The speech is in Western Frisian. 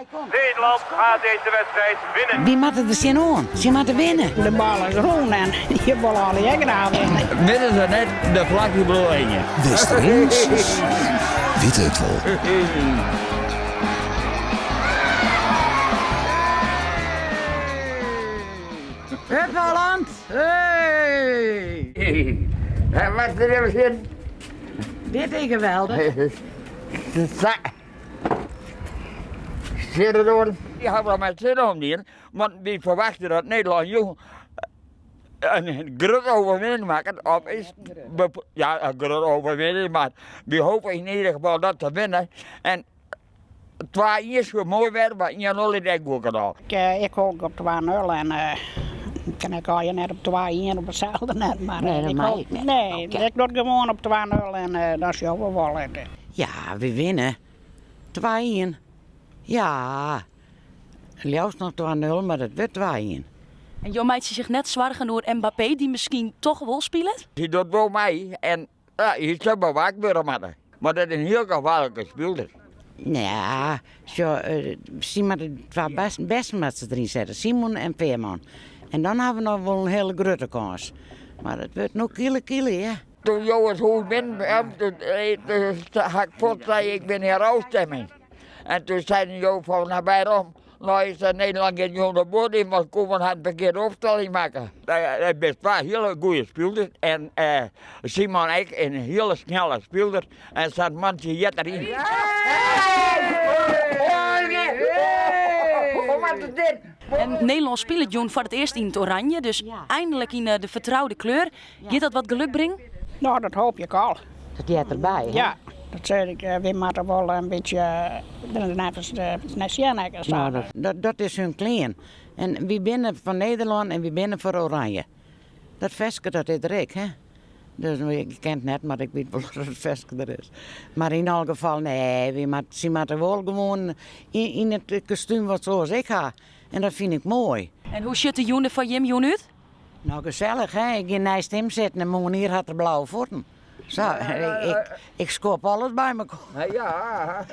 Nederland gaat deze wedstrijd winnen. Wy moatte der tsjinoan. Sy moatte winne. De bal is rûn en je wolle allegear graach winne. Witte se net, de flakje bliuwt hingjen. Westerings witte it wol. Hup Holland! Hey! Wat der even zin? Dit is geweldich. Sa. Zit het oor? Die hawwe der mei sin om dien, want wy ferwachte dat Nederlân jûn in grutte overwinning makket, of is, ja, in grutte overwinning, mar wy hoopje yn ieder gefal dat te winnen. En 2-1 soe moai wêze, mar 1-0 is ek goed genôch. Ik hoop op 2-0 en kin ik allegear net op 2-1 op itselde net, mar Nee, dat ik mei hoop, ik net. nee, Oké. ik doch gewoan op 2-0 en dan sjogge we wol. Ja, wy winne. 2-1. Ja, leafst noch 2-0, mar it wurdt 2-1. En jo meitsje sich net soargen oer Mbappé, dy't miskien toch wol spilet? Hy docht wol mei en ja, hy sil bewaakt wurde moatte. Mar dat is in hiel gefaarlike spiler. Ja, sjoch, sy moatte de twa bêsten moatte se deryn sette, Simon en Veerman. En dan hawwe we noch wol in hiele grutte kâns. Mar it wurdt no kile kile, hear. Toen jo it hûs binnen toen ha ik fuort sei ik bin hjir ôfstimming. En toen seiden jo fan no wêrom? No is Nederlân gjin jûn de boat yn, want Koeman hat in ferkearde opstelling makke. It binne twa hiele goede spilers en Simon ek in hiele snelle spiler en sa'n mantsje heart deryn. En Nederlân spilet jûn foar it earst yn it oranje, dus einlik yn de fertroude kleur. Giet dat wat geluk bringen? No, dat hoopje ik al. Dat heart derby, hè? Ja, dat sei ik. Wy moatte wol in bytsje neffens nei sjen ek en sa. No, dat, dat is hun klean. En wy binne fan Nederlân en wy binne foar Oranje. Dat ferske dat is der ek, hè? Dus ik ken it net, mar ik wit wol dat it ferske der is. Mar yn alle gefal, nee, wy moat, sy moatte wol gewoan yn, yn it kostúm wat soas ik ha. En dat fyn ik moai. En hoe sjocht de jûn der foar jim jûn út? No gesellich hè, ik gean neist him sitten en moarn ier hat er blauwe fuotten. Sa, ik, ik skop alles by mekoar. Ja.